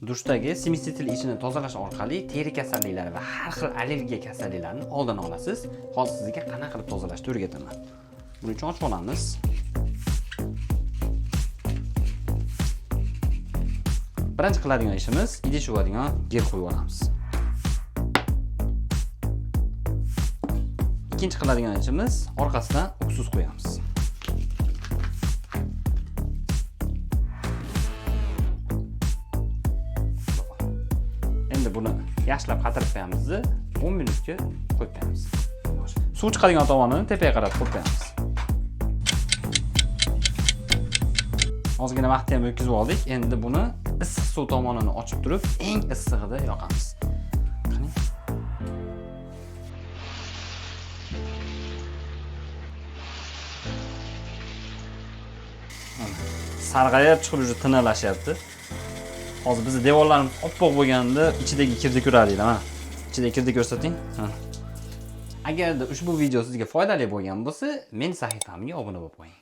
Dushdagi смеситель ichini tozalash orqali teri kasalliklari va har xil allergiya kasalliklarini oldini olasiz. Hozir sizga qanaqa qilib tozalashni o'rgataman. Buning uchun ochib olamiz. Birinchi qiladigan ishimiz idish yuvadigan gel qo'yib olamiz. Ikkinchi qiladigan ishimiz orqasidan uksus qo'yamiz. Endi buni yaxshilab qatirib qo'yamiz, 10 minutga qo'yib qo'yamiz. Suv chiqadigan tomonini tepaga qarab qo'yib qo'yamiz. Ozgina vaqtni ham o'tkazib oldik. Endi buni issiq suv tomonini ochib turib, eng issig'ida yoqamiz. Qani? Mana, sarg'ayib chiqib уже tinilashyapti. Hozir bizni devorlarimiz oppoq bo'lganda ichidagi kirni ko'radinglar, mana. Ichidagi kirni ko'rsating. Mana. Agarda ushbu video sizga foydali bo'lgan bo'lsa, men sahifamga obuna bo'lib qo'ying.